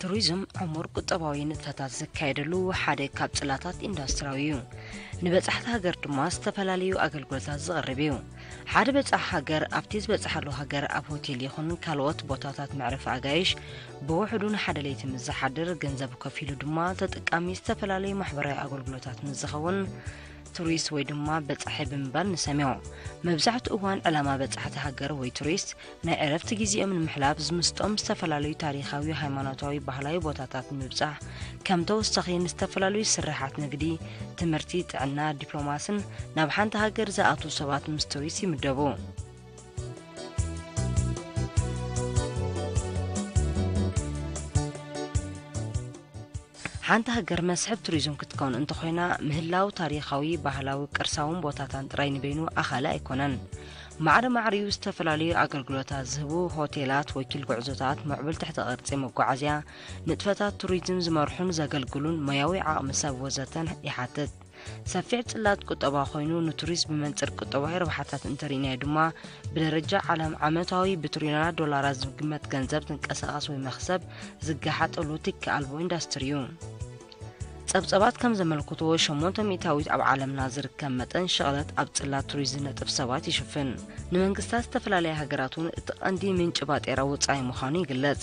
ቱሪዝም ዕሙር ቁጠባዊ ንጥፈታት ዝካየደሉ ሓደ ካብ ጽላታት ኢንዱስትሪያዊ እዩ። ንበጻሕቲ ሃገር ድማ ዝተፈላለዩ ኣገልግሎታት ዝቐርብ እዩ። ሓደ በጻሒ ሃገር ኣብቲ ዝበጽሓሉ ሃገር ኣብ ሆቴል ይኹን ካልኦት ቦታታት መዕረፊ ኣጋይሽ ብውሕዱ ንሓደ ለይቲ ምስ ዝሓድር፣ ገንዘብ ከፊሉ ድማ ተጠቃሚ ዝተፈላለዩ ማሕበራዊ ኣገልግሎታት ምስ ዝኸውን ቱሪስት ወይ ድማ በጻሒ ብምባል ንሰምዮ። መብዛሕትኡ እዋን ዕላማ በጻሕቲ ሃገር ወይ ቱሪስት ናይ ዕረፍቲ ግዜኦም ንምሕላፍ ዝምስጦም ዝተፈላለዩ ታሪኻዊ፣ ሃይማኖታዊ፣ ባህላዊ ቦታታት ምብጻሕ ከም ተወሳኺ ንዝተፈላለዩ ስራሓት ንግዲ፣ ትምህርቲ፣ ጥዕና፣ ዲፕሎማስን ናብ ሓንቲ ሃገር ዝኣትዉ ሰባት ምስ ቱሪስት ይምደቡ። ሓንቲ ሃገር መስሕብ ቱሪዝም ክትከውን እንተኾይና፣ ምህላው ታሪኻዊ፣ ባህላዊ፣ ቅርሳውን ቦታታን ጥራይ ንበይኑ ኣኻሊ ኣይኮነን። ማዕረ ማዕሪኡ ዝተፈላለዩ ኣገልግሎታት ዝህቡ ሆቴላት፣ ወኪል ጉዕዞታት፣ ምዕቡል ትሕተ ቅርጺ መጓዓዝያ፣ ንጥፈታት ቱሪዝም ዝመርሑን ዘገልግሉን ሞያዊ ዓቕሚ ሰብ ወዘተን ይሓትት። ሰፊሕ ጽላት ቁጠባ ኮይኑ፣ ንቱሪስት ብመንጽር ቁጠባዊ ረብሓታት እንተርኢናዮ ድማ፣ ብደረጃ ዓለም ዓመታዊ ብትሪልዮናት ዶላራት ዝግመት ገንዘብ ዝንቀሳቐስ ወይ መኽሰብ ዝገሓጠሉ ትኪ ኣልቦ ኢንዱስትሪ እዩ። ጸብጸባት ከም ዘመልክትዎ፣ ሸሞንተ ሚእታዊት ኣብ ዓለምና ዝርከብ መጠን ሽቕለት ኣብ ጽላት ቱሪስት ዝነጥፍ ሰባት ይሽፍን። ንመንግስታት ዝተፈላለያ ሃገራት እውን እቲ ቀንዲ ምንጪ ባጤራ ወጻኢ ምዃኑ ይግለጽ።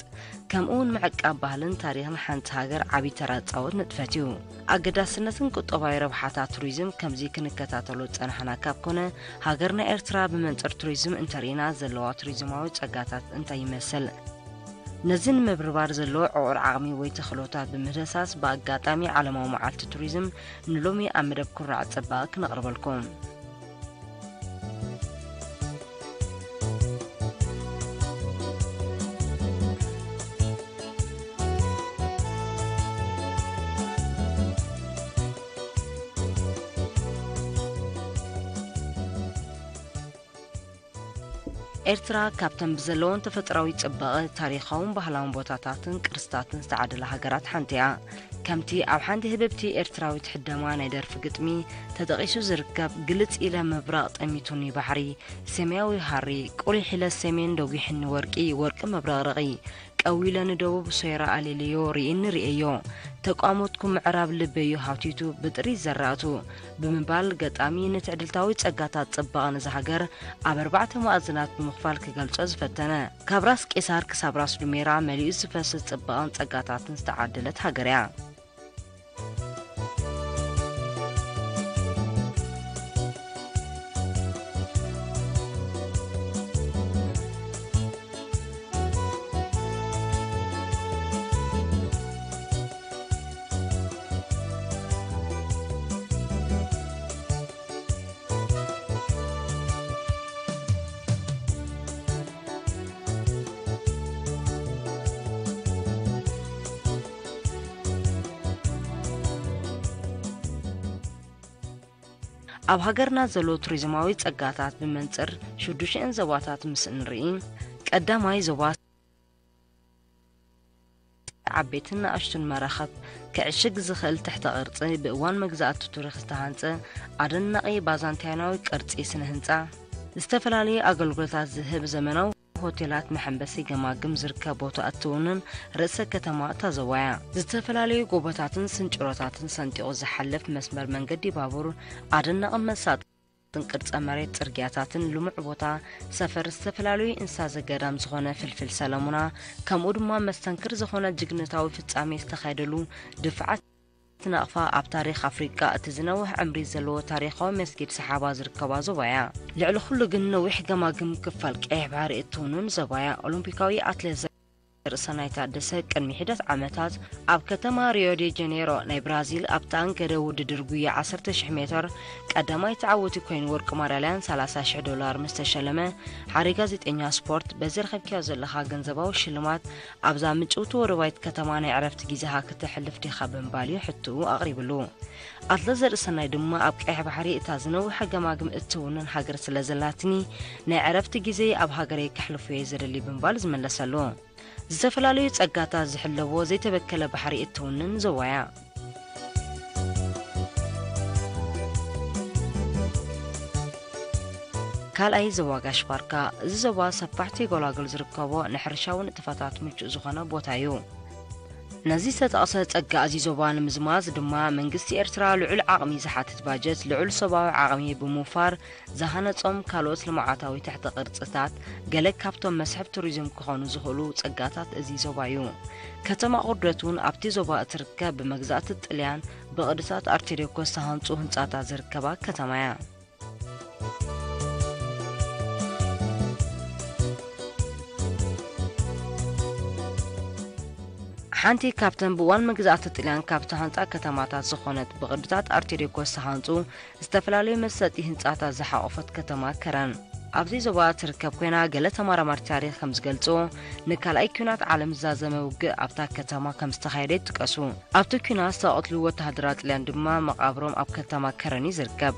ከምኡ እውን ምዕቃብ ባህልን ታሪኽን ሓንቲ ሃገር ዓቢ ተራ ዝጻወት ንጥፈት እዩ። ኣገዳስነትን ቁጠባዊ ረብሓታት ቱሪዝም ከምዚ ክንከታተሎ ዝጸናሕና ካብ ኮነ፣ ሃገርና ኤርትራ ብመንጽር ቱሪዝም እንተርኢና ዘለዋ ቱሪዝማዊ ጸጋታት እንታይ ይመስል? ነዚ ንምብርባር ዘለዎ ዕቑር ዓቕሚ ወይ ተኽእሎታት ብምህሳስ ብኣጋጣሚ ዓለማዊ መዓልቲ ቱሪዝም ንሎሚ ኣብ መደብ ኩራዕ ጽባቐ ክነቕርበልኩም። ኤርትራ ካብተን ብዘለወን ተፈጥሮኣዊ ጽባቐ፣ ታሪኻውን ባህላውን ቦታታትን ቅርስታትን ዝተዓደላ ሃገራት ሓንቲ እያ። ከምቲ ኣብ ሓንቲ ህብብቲ ኤርትራዊት ሕደማ ናይ ደርፊ ግጥሚ ተጠቒሱ ዝርከብ፣ ግልጽ ኢለ ምብራቕ ጠሚቱኒ ባሕሪ፣ ሰማያዊ ሃሪ፣ ቁሊሕ ኢለ ሰሜን ደጒሕኒ ወርቂ፣ ወርቂ መብረቕረቒ፣ ቀዊለ ንደቡብ ሶይራ ኣሌልዮ ርኢኒ ርእየዮ፣ ተቋሞትኩ ምዕራብ ልበዩ ሃቲቱ ብጥሪት ዘራእቱ ብምባል ገጣሚ ንትዕድልታዊ ጸጋታት ጽባቐ ነዛ ሃገር ኣብ ኣርባዕተ መኣዝናት ብምኽፋል ክገልጾ ዝፈተነ፣ ካብ ራስ ቄሳር ክሳብ ራስ ዱሜራ መሊኡ ዝፈስስ ጽባቐን ጸጋታትን ዝተዓደለት ሃገር እያ። ኣብ ሃገርና ዘሎ ቱሪዝማዊ ጸጋታት ብመንጽር ሽዱሽተን ዞባታት ምስ እንርኢ፣ ቀዳማይ ዞባ ዓበይትን ንኣሽቱን መራኽብ ክዕሽግ ዝኽእል ትሕተ ቅርጺ፣ ብእዋን መግዛእቲ ቱሪክ ዝተሃንጸ ኣደናቒ ባዛንታይናዊ ቅርጺ ስነ ህንጻ፣ ዝተፈላለዩ ኣገልግሎታት ዝህብ ዘመናዊ ሆቴላት፣ መሐንበሲ ገማግም ዝርከብ ቦታ እትውንን ርእሰ ከተማ እታ ዞባ እያ። ዝተፈላለዩ ጎቦታትን ስንጭሮታትን ሰንጢቑ ዝሓልፍ መስመር መንገዲ ባቡር፣ ኣደናቒ መሳጥን ቅርጸ መሬት ጽርግያታትን ልሙዕ ቦታ ሰፈር ዝተፈላለዩ እንስሳ ዘገዳም ዝኾነ ፍልፍል ሰለሙና፣ ከምኡ ድማ መስተንክር ዝኾነ ጅግንነታዊ ፍጻሜ ዝተኻየደሉ ድፍዓት ናቕፋ ኣብ ታሪኽ ኣፍሪቃ እቲ ዝነውሕ ዕምሪ ዘለዎ ታሪኻዊ መስጊድ ሰሓባ ዝርከባ ዞባ እያ። ልዕሊ ኩሉ ግን ነዊሕ ገማግም ክፋል ቀይሕ ባሕሪ እትውንን ዞባ እያ። ኦሎምፒካዊ ኣትሌት ዘርእሰናይ ታደሰ ቅድሚ ሒደት ዓመታት ኣብ ከተማ ሪዮ ዴ ጀኔሮ ናይ ብራዚል ኣብ ተኣንገደ ውድድር ጉያ ዓሰርተ ሽሕ ሜትር ቀዳማይ ተዓወቲ ኮይኑ ወርቂ ማዳልያን ሰላሳ ሽሕ ዶላር ምስ ተሸለመ፣ ሓደ ጋዜጠኛ ስፖርት በዚ ረኺብካዮ ዘለኻ ገንዘባዊ ሽልማት ኣብዛ ምጭውቲ ወደባይት ከተማ ናይ ዕረፍቲ ግዜኻ ክተሕልፍ ዲኻ ብምባል እዩ ሕቶኡ ኣቕሪብሉ። ኣትሌት ዘርእሰናይ ድማ ኣብ ቀይሕ ባሕሪ እታ ዝነውሐ ገማግም እትውንን ሃገር ስለ ዘላትኒ ናይ ዕረፍቲ ግዜይ ኣብ ሃገረይ ከሕልፎ እየ ዝደሊ ብምባል ዝመለሰሉ። ዝተፈላለዩ ጸጋታት ዝሕለዎ ዘይተበከለ ባሕሪ እትውንን ዞባ እያ። ካልኣይ ዞባ ጋሽ ባርካ። እዚ ዞባ ሰፋሕቲ ጎላጉል ዝርከቦ ንሕርሻዊ ንጥፈታት ምቹእ ዝኾነ ቦታ እዩ። ነዚ ዝተጠቕሰ ጸጋ እዚ ዞባ ንምዝማዝ ድማ መንግስቲ ኤርትራ ልዑል ዓቕሚ ዝሓትት ባጀት፣ ልዑል ሰብኣዊ ዓቕሚ ብምውፋር ዝሃነጾም ካልኦት ልምዓታዊ ትሕተ ቅርጽታት ገለ ካብቶም መስሕብ ቱሪዝም ክኾኑ ዝኽእሉ ጸጋታት እዚ ዞባ እዩ። ከተማ ቁርደት እውን ኣብቲ ዞባ እትርከብ ብመግዛእቲ ጥልያን ብቕድታት ኣርቴሪኮስ ዝተሃንጹ ህንጻታት ዝርከባ ከተማ እያ። ሓንቲ ካብተን ብእዋን መግዛእቲ ጥልያን ካብ ዝተሃንጻ ከተማታት ዝኾነት ብቕድታት ኣርቴሪኮስ ዝተሃንጹ ዝተፈላለዩ መሰጢ ህንጻታት ዝሓቖፈት ከተማ ከረን ኣብዚ ዞባ ትርከብ ኮይና፣ ገለ ተመራመርቲ ታሪኽ ከም ዝገልጽዎ ንካልኣይ ኲናት ዓለም ዝዛዘመ ውግእ ኣብታ ከተማ ከም ዝተኻየደ ይጥቀሱ። ኣብቲ ኲናት ዝተቐትሉ ወተሃደራት ጥልያን ድማ መቓብሮም ኣብ ከተማ ከረን እዩ ዝርከብ።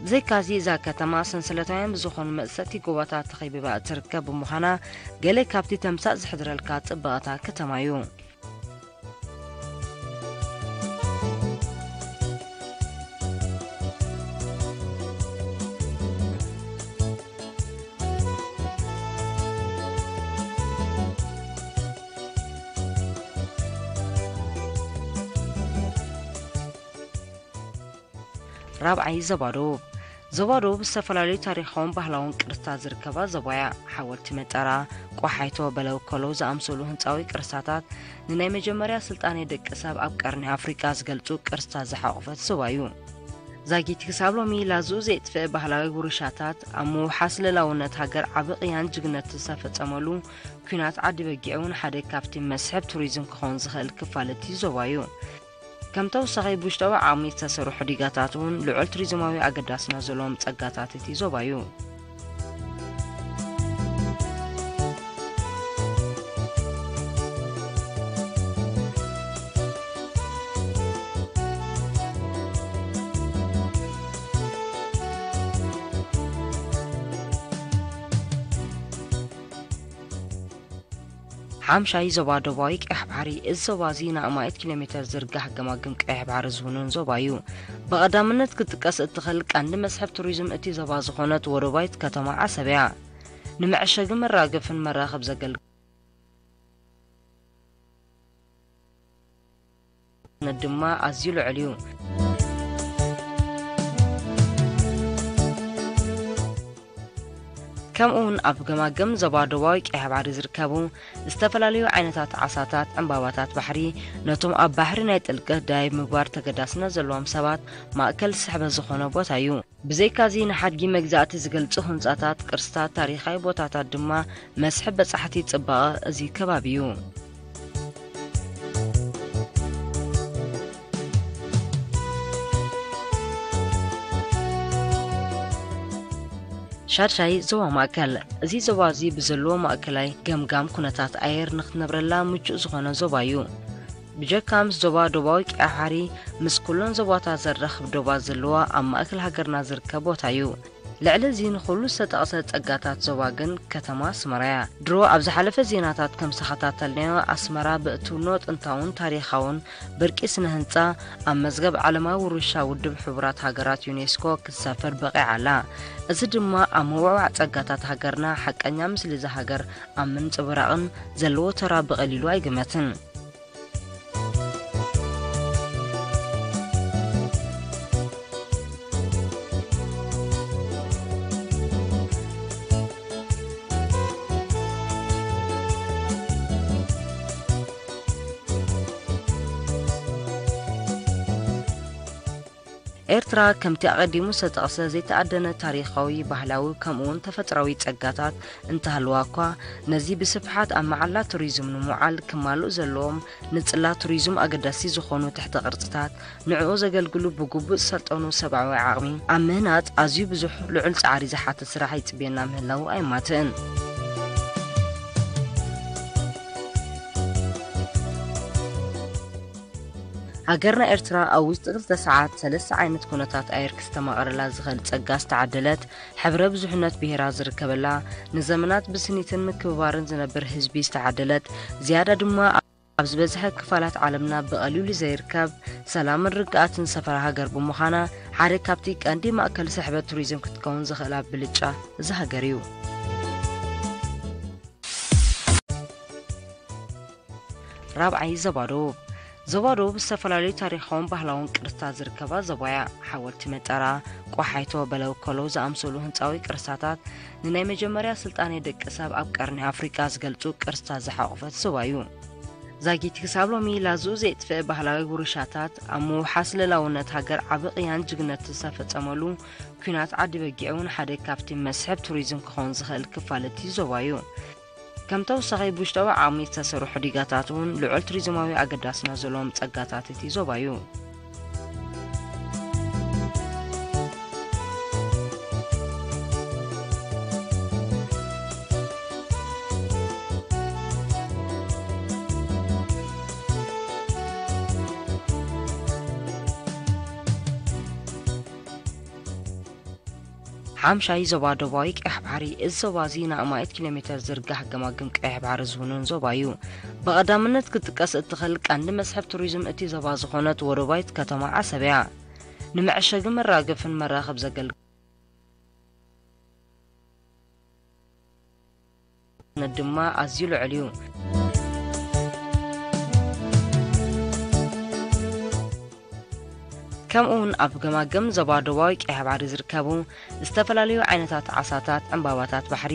ብዘይካዚ እዛ ከተማ ሰንሰለታውያን ብዝኾኑ መሰጢ ጎቦታት ተኸቢባ እትርከብ ብምዃና፣ ገለ ካብቲ ተምሳጥ ዝሕድረልካ ጽባቐታ ከተማ እዩ። ራብዓይ፣ ዞባ ደቡብ። ዞባ ደቡብ ዝተፈላለዩ ታሪኻውን ባህላውን ቅርስታት ዝርከባ ዞባ እያ። ሓወልቲ መጠራ፣ ቆሓይቶ፣ በለውከሎ ዝኣምሰሉ ህንጻዊ ቅርሳታት ንናይ መጀመርያ ስልጣኔ ደቂ ሰብ ኣብ ቀርኒ ኣፍሪቃ ዝገልጹ ቅርስታት ዝሓቖፈት ዞባ እዩ። ዛጊት ክሳብ ሎሚ ላዝኡ ዘይጥፍእ ባህላዊ ውርሻታት፣ ኣብ ምውሓስ ልእላውነት ሃገር ዓቢ ቅያን ጅግነት ዝተፈጸመሉ ኲናት ዓዲ በጊዕ እውን ሓደ ካብቲ መስሕብ ቱሪዝም ክኸውን ዝኽእል ክፋል እቲ ዞባ እዩ። ከም ተወሳኺ ብውሽጣዊ ዓቕሚ ዝተሰርሑ ዲጋታት እውን ልዑል ቱሪዝማዊ ኣገዳስነት ዘለዎም ጸጋታት እቲ ዞባ እዩ። ሓምሻይ፣ ዞባ ደቡባዊ ቀይሕ ባሕሪ። እዚ ዞባ እዚ ንኣማኢት ኪሎ ሜተር ዝርጋሕ ገማግም ቀይሕ ባሕሪ ዝውንን ዞባ እዩ። ብቐዳምነት ክትጥቀስ እትኽእል ቀንዲ መስሕብ ቱሪዝም እቲ ዞባ ዝኾነት ወደባዊት ከተማ ዓሰብ እያ። ንመዐሸጊ መራገፍን መራኽብ ዘገልግል ድማ ኣዝዩ ልዑል እዩ። ከምኡ እውን ኣብ ገማግም ዞባ ደቡባዊ ቀይሕ ባሕሪ ዝርከቡ ዝተፈላለዩ ዓይነታት ዓሳታት፣ ዕምባባታት ባሕሪ ነቶም ኣብ ባሕሪ ናይ ጥልቀት ዳይቭ ምግባር ተገዳስነት ዘለዎም ሰባት ማእከል ስሕበት ዝኾነ ቦታ እዩ። ብዘይካዚ ንሓድጊ መግዛእቲ ዝገልጹ ህንጻታት፣ ቅርስታት፣ ታሪኻዊ ቦታታት ድማ መስሕብ በጻሕቲ ጽባቐ እዚ ከባቢ እዩ። ሻድሻይ፣ ዞባ ማእከል። እዚ ዞባ እዚ ብዘለዎ ማእከላይ ገምጋም ኩነታት ኣየር ንክትነብረላ ምቹእ ዝኾነ ዞባ እዩ። ብጀካ ምስ ዞባ ደቡባዊ ቀይሕ ባሕሪ፣ ምስ ኩለን ዞባታት ዘራኽብ ዶባት ዘለዋ ኣብ ማእከል ሃገርና ዝርከብ ቦታ እዩ። ልዕሊ እዚ ንኹሉ ዝተጠቕሰ ጸጋታት ዞባ ግን ከተማ ኣስመራ እያ። ድሮ ኣብ ዝሓለፈ ዜናታት ከም ዝተኸታተልናዮ፣ ኣስመራ ብእትውኖ ጥንታውን ታሪኻውን ብርቂ ስነ ህንጻ ኣብ መዝገብ ዓለማዊ ውርሻ ውድብ ሕቡራት ሃገራት ዩኔስኮ ክትሰፍር በቒዓ ኣላ። እዚ ድማ ኣብ ምውዕዋዕ ጸጋታት ሃገርና ሓቀኛ ምስሊ እዛ ሃገር ኣብ ምንጽብራቕን ዘለዎ ተራ ብቐሊሉ ኣይግመትን። ኤርትራ ከምቲ ኣቐዲሙ ዝተጠቕሰ ዘይተኣደነ ታሪኻዊ፣ ባህላዊ ከምኡውን ተፈጥሮኣዊ ጸጋታት እንተሃለዋ እኳ፣ ነዚ ብስፍሓት ኣብ መዓላ ቱሪዝም ንምውዓል ክማልኡ ዘለዎም ንጽላት ቱሪዝም ኣገዳሲ ዝኾኑ ትሕተ ቅርጽታት፣ ንዕኡ ዘገልግሉ ብግቡእ ዝሰልጠኑ ሰብኣዊ ዓቕሚ ኣብ ምህናጽ ኣዝዩ ብዙሕ ልዑል ጻዕሪ ዝሓትት ስራሕ ይጽበየና ምህላዉ ኣየማትእን። ሃገርና ኤርትራ ኣብ ውሽጢ ክልተ ሰዓት ሰለስተ ዓይነት ኩነታት ኣየር ክስተማቐረላ ዝኽእል ጸጋ ዝተዓደለት፣ ሕብረ ብዙሕነት ብሄራት ዝርከበላ፣ ንዘመናት ብስኒትን ምክብባርን ዝነብር ህዝቢ ዝተዓደለት፣ ዝያዳ ድማ ኣብ ዝበዝሐ ክፋላት ዓለምና ብቐሊሉ ዘይርከብ ሰላምን ርግኣትን ዝሰፈራ ሃገር ብምዃና፣ ሓደ ካብቲ ቀንዲ ማእከል ስሕበት ቱሪዝም ክትከውን ዝኽእላ ብልጫ እዛ ሃገር እዩ። ራብዓይ፣ ዞባ ደቡብ። ዞባ ደቡብ ዝተፈላለዩ ታሪኻውን ባህላውን ቅርስታት ዝርከባ ዞባ እያ። ሓወልቲ መጠራ፣ ቆሓይቶ፣ በለውከሎ ዝኣምሰሉ ህንፃዊ ቅርሳታት ንናይ መጀመርያ ስልጣኔ ደቂ ሰብ ኣብ ቀርኒ ኣፍሪቃ ዝገልጹ ቅርስታት ዝሓቖፈት ዞባ እዩ። ዛጊት ክሳብ ሎሚ ላዝኡ ዘይጥፍእ ባህላዊ ውርሻታት፣ ኣብ ምውሓስ ልእላውነት ሃገር ዓቢ ቅያን ጅግነት ዝተፈጸመሉ ኲናት ዓዲ በጊዕ እውን ሓደ ካብቲ መስሕብ ቱሪዝም ክኸውን ዝኽእል ክፋል እቲ ዞባ እዩ። ከም ተወሳኺ ብውሽጣዊ ዓቕሚ ዝተሰርሑ ዲጋታት እውን ልዑል ቱሪዝማዊ ኣገዳስነት ዘለዎም ጸጋታት እቲ ዞባ እዩ። ሓምሻይ፣ ዞባ ደቡባዊ ቀይሕ ባሕሪ። እዚ ዞባ እዚ ንኣማኢት ኪሎ ሜተር ዝርጋሕ ገማግም ቀይሕ ባሕሪ ዝውንን ዞባ እዩ። ብቐዳምነት ክትጥቀስ እትኽእል ቀንዲ መስሕብ ቱሪዝም እቲ ዞባ ዝኾነት ወደባዊት ከተማ ዓሰብ እያ። ንመዐሸጊ መራገፍን መራኽብ ዘገልግል ድማ ኣዝዩ ልዑል እዩ። ከምኡ እውን ኣብ ገማግም ዞባ ደቡባዊ ቀይሕ ባሕሪ ዝርከቡ ዝተፈላለዩ ዓይነታት ዓሳታት፣ ዕምባባታት ባሕሪ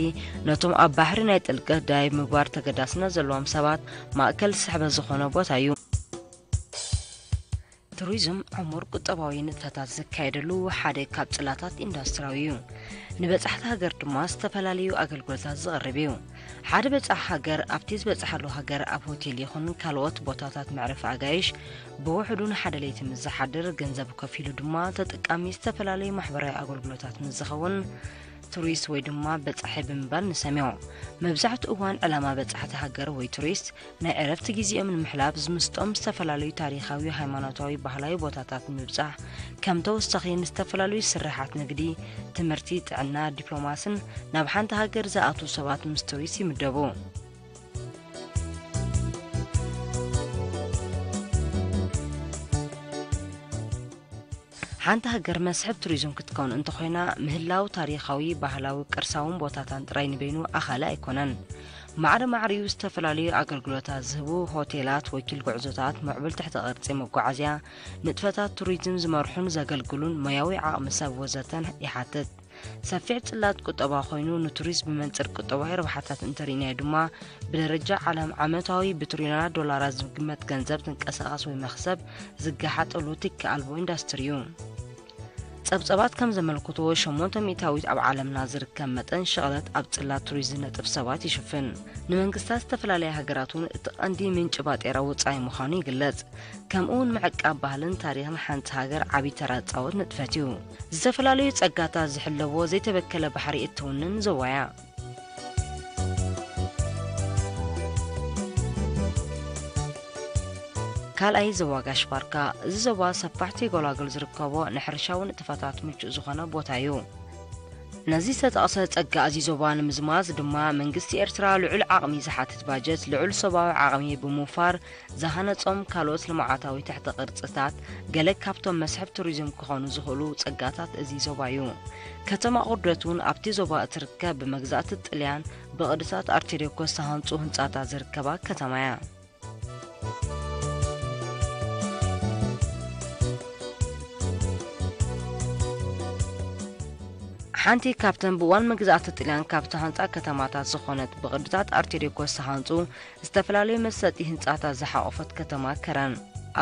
ነቶም ኣብ ባሕሪ ናይ ጥልቀት ዳይቭ ምግባር ተገዳስነት ዘለዎም ሰባት ማእከል ስሕበት ዝኾነ ቦታ እዩ። ቱሪዝም ዕሙር ቁጠባዊ ንጥፈታት ዝካየደሉ ሓደ ካብ ጽላታት ኢንዱስትሪያዊ እዩ። ንበጻሕቲ ሃገር ድማ ዝተፈላለዩ ኣገልግሎታት ዝቕርብ እዩ። ሓደ በጻሒ ሃገር ኣብቲ ዝበጽሓሉ ሃገር ኣብ ሆቴል ይኹን ካልኦት ቦታታት መዕረፊ ኣጋይሽ ብውሕዱ ንሓደ ለይቲ ምስ ዝሓድር፣ ገንዘብ ከፊሉ ድማ ተጠቃሚ ዝተፈላለዩ ማሕበራዊ ኣገልግሎታት ምስ ዝኸውን ቱሪስት ወይ ድማ በጻሒ ብምባል ንሰምዮ። መብዛሕትኡ እዋን ዕላማ በጻሕቲ ሃገር ወይ ቱሪስት ናይ ዕረፍቲ ግዜኦም ንምሕላፍ ዝምስጦም ዝተፈላለዩ ታሪኻዊ፣ ሃይማኖታዊ፣ ባህላዊ ቦታታት ንምብጻሕ ከም ተወሳኺ ንዝተፈላለዩ ስርሓት ንግዲ፣ ትምህርቲ፣ ጥዕና፣ ዲፕሎማስን ናብ ሓንቲ ሃገር ዝኣትዉ ሰባት ምስ ቱሪስት ይምደቡ። ሓንቲ ሃገር መስሕብ ቱሪዝም ክትከውን እንተኾይና፣ ምህላው ታሪኻዊ፣ ባህላዊ፣ ቅርሳውን ቦታታን ጥራይ ንበይኑ ኣኻሊ ኣይኮነን። ማዕረ ማዕሪኡ ዝተፈላለዩ ኣገልግሎታት ዝህቡ ሆቴላት፣ ወኪል ጉዕዞታት፣ ምዕቡል ትሕተ ቅርጺ መጓዓዝያ፣ ንጥፈታት ቱሪዝም ዝመርሑን ዘገልግሉን ሞያዊ ዓቕሚ ሰብ ወዘተን ይሓትት። ሰፊሕ ጽላት ቁጠባ ኮይኑ፣ ንቱሪስት ብመንጽር ቁጠባዊ ረብሓታት እንተርኢናዮ ድማ፣ ብደረጃ ዓለም ዓመታዊ ብትሪልዮናት ዶላራት ዝግመት ገንዘብ ዝንቀሳቐስ ወይ መኽሰብ ዝገሓጠሉ ትኪ ኣልቦ ኢንዱስትሪ እዩ። ጸብጸባት ከም ዘመልክትዎ፣ ሸሞንተ ሚእታዊት ኣብ ዓለምና ዝርከብ መጠን ሸቕለት ኣብ ጽላት ቱሪስት ዝነጥፍ ሰባት ይሽፍን። ንመንግስታት ዝተፈላለያ ሃገራት እውን እቲ ቀንዲ ምንጪ ባጤራ ወጻኢ ምዃኑ ይግለጽ። ከምኡ እውን ምዕቃብ ባህልን ታሪኽን ሓንቲ ሃገር ዓቢ ተራ ዝጻወት ንጥፈት እዩ። ዝተፈላለዩ ጸጋታት ዝሕለዎ ዘይተበከለ ባሕሪ እትውንን ዞባ እያ። ካልኣይ፣ ዞባ ጋሽ ባርካ። እዚ ዞባ ሰፋሕቲ ጎላጉል ዝርከቦ፣ ንሕርሻዊ ንጥፈታት ምቹእ ዝኾነ ቦታ እዩ። ነዚ ዝተጠቕሰ ጸጋ እዚ ዞባ ንምዝማዝ ድማ መንግስቲ ኤርትራ ልዑል ዓቕሚ ዝሓትት ባጀት፣ ልዑል ሰብኣዊ ዓቕሚ ብምውፋር ዝሃነጾም ካልኦት ልምዓታዊ ትሕተ ቅርጽታት፣ ገለ ካብቶም መስሕብ ቱሪዝም ክኾኑ ዝኽእሉ ጸጋታት እዚ ዞባ እዩ። ከተማ ቁርደት እውን ኣብቲ ዞባ እትርከብ፣ ብመግዛእቲ ጥልያን ብቕድታት ኣርቴዴኮ ዝተሃንጹ ህንጻታት ዝርከባ ከተማ እያ። ሓንቲ ካብተን ብእዋን መግዛእቲ ጥልያን ካብ ዝተሃንጻ ከተማታት ዝኾነት፣ ብቕድታት ኣርቴዴኮ ዝተሃንጹ ዝተፈላለዩ መሰጢ ህንጻታት ዝሓቖፈት ከተማ ከረን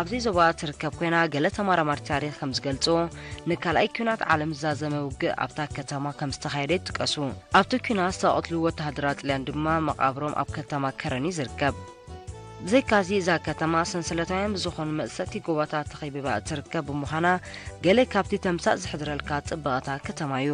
ኣብዚ ዞባ ትርከብ ኮይና፣ ገለ ተመራመርቲ ታሪኽ ከም ዝገልጽዎ፣ ንካልኣይ ኲናት ዓለም ዝዛዘመ ውግእ ኣብታ ከተማ ከም ዝተኻየደ ይጥቀሱ። ኣብቲ ኲናት ዝተቐትሉ ወተሃደራት ጥልያን ድማ መቓብሮም ኣብ ከተማ ከረን እዩ ዝርከብ። ብዘይካዚ፣ እዛ ከተማ ሰንሰለታውያን ብዝኾኑ መሰጢ ጎቦታት ተኸቢባ እትርከብ ብምዃና፣ ገለ ካብቲ ተምሳጥ ዝሕድረልካ ጽባቐታ ከተማ እዩ።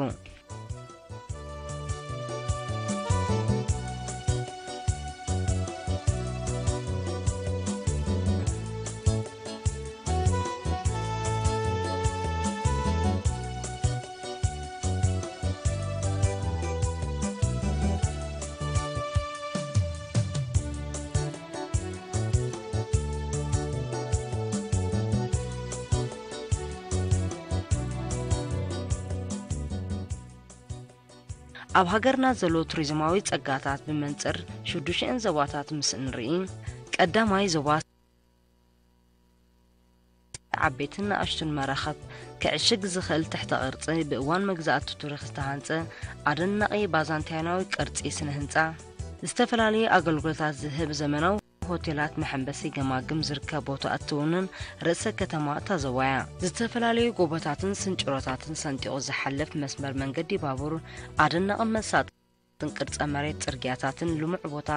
ኣብ ሃገርና ዘሎ ቱሪዝማዊ ጸጋታት ብመንጽር ሽዱሽተን ዞባታት ምስ እንርኢ፣ ቀዳማይ ዞባ ዓበይትን ንኣሽቱን መራኽብ ክዕሽግ ዝኽእል ትሕተ ቅርጺ ብእዋን መግዛእቲ ቱሪክ ዝተሃንጸ ኣደናቂ ባዛንታይናዊ ቅርጺ ስነ ህንጻ፣ ዝተፈላለዩ ኣገልግሎታት ዝህብ ዘመናዊ ሆቴላት፣ መሐንበሲ ገማግም ዝርከብ ቦታ እትውንን ርእሰ ከተማ እታ ዞባ እያ። ዝተፈላለዩ ጎቦታትን ስንጭሮታትን ሰንጢቑ ዝሓልፍ መስመር መንገዲ ባቡር፣ ኣደናቂ መሳጥን ቅርጸ መሬት ጽርግያታትን ልሙዕ ቦታ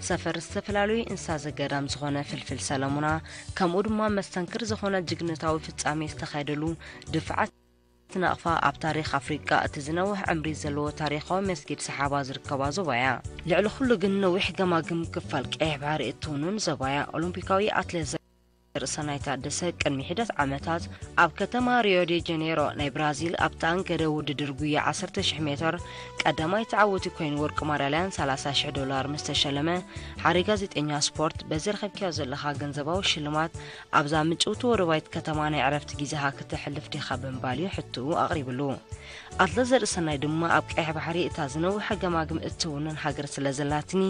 ሰፈር ዝተፈላለዩ እንስሳ ዘገዳም ዝኾነ ፍልፍል ሰለሙና፣ ከምኡ ድማ መስተንክር ዝኾነ ጅግንነታዊ ፍጻሜ ዝተኻየደሉ ድፍዓት ናቕፋ፣ ኣብ ታሪኽ ኣፍሪቃ እቲ ዝነውሕ ዕምሪ ዘለዎ ታሪኻዊ መስጊድ ሰሓባ ዝርከባ ዞባ እያ። ልዕሊ ኩሉ ግን ነዊሕ ገማግም ክፋል ቀይሕ ባሕሪ እትውንን ዞባ እያ። ኦሎምፒካዊ ኣትሌት ዘርእሰናይ ታደሰ ቅድሚ ሒደት ዓመታት ኣብ ከተማ ሪዮ ዴ ጀኔሮ ናይ ብራዚል ኣብ ተኣንገደ ውድድር ጉያ ዓሰርተ ሽሕ ሜትር ቀዳማይ ተዓወቲ ኮይኑ ወርቂ ማዳልያን ሰላሳ ሽሕ ዶላር ምስ ተሸለመ፣ ሓደ ጋዜጠኛ ስፖርት በዚ ረኸብክዮ ዘለኻ ገንዘባዊ ሽልማት ኣብዛ ምጭውቲ ወደባይት ከተማ ናይ ዕረፍቲ ግዜኻ ክተሕልፍ ዲኻ ብምባል እዩ ሕቶኡ ኣቕሪብሉ። ኣትሌት ዘርእሰናይ ድማ ኣብ ቀይሕ ባሕሪ እታ ዝነውሐ ገማግም እትውንን ሃገር ስለ ዘላትኒ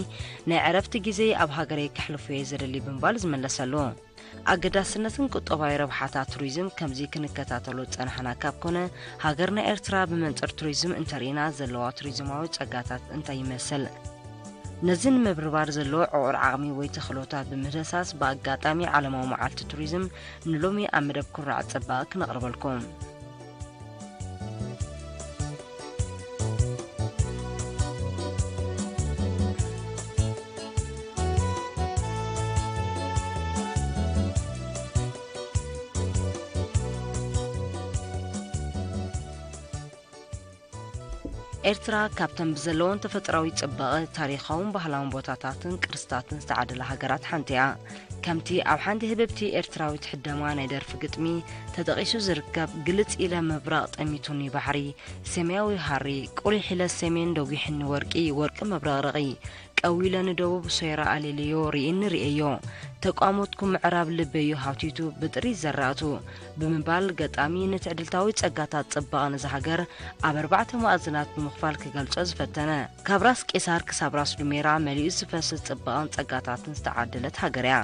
ናይ ዕረፍቲ ግዜይ ኣብ ሃገረይ ከሕልፎ እየ ዝደሊ ብምባል ዝመለሰሉ። ኣገዳስነትን ቁጠባዊ ረብሓታት ቱሪዝም ከምዚ ክንከታተሎ ዝጸናሕና ካብ ኮነ፣ ሃገርና ኤርትራ ብመንጽር ቱሪዝም እንተርኢና ዘለዋ ቱሪዝማዊ ጸጋታት እንታይ ይመስል? ነዚ ንምብርባር ዘለዎ ዕቑር ዓቕሚ ወይ ተኽእሎታት ብምህሳስ ብኣጋጣሚ ዓለማዊ መዓልቲ ቱሪዝም ንሎሚ ኣብ መደብ ኩራዕ ጽባቐ ክነቕርበልኩም። ኤርትራ ካብተን ብዘለወን ተፈጥራዊ ጽባቐ፣ ታሪኻውን ባህላውን ቦታታትን ቅርስታትን ዝተዓደላ ሃገራት ሓንቲ እያ። ከምቲ ኣብ ሓንቲ ህብብቲ ኤርትራዊት ሕደማ ናይ ደርፊ ግጥሚ ተጠቒሱ ዝርከብ፣ ግልጽ ኢለ ምብራቕ ጠሚቱኒ ባሕሪ፣ ሰማያዊ ሃሪ፣ ቁሊሕ ኢለ ሰሜን ደጒሕኒ ወርቂ፣ ወርቂ መብረቕረቒ፣ ቀዊለ ንደቡብ ሶይራ ኣሌልዮ ርኢኒ ርእየዮ፣ ተቋሞትኩ ምዕራብ ልበዩ ሃውቲቱ ብጥሪት ዘራእቱ ብምባል ገጣሚ ንትዕድልታዊ ጸጋታት ጽባቐ ነዛ ሃገር ኣብ ኣርባዕተ ማእዝናት ብምኽፋል ክገልጾ ዝፈተነ፣ ካብ ራስ ቄሳር ክሳብ ራስ ዱሜራ መሊኡ ዝፈስስ ጽባቐን ጸጋታትን ዝተዓደለት ሃገር እያ።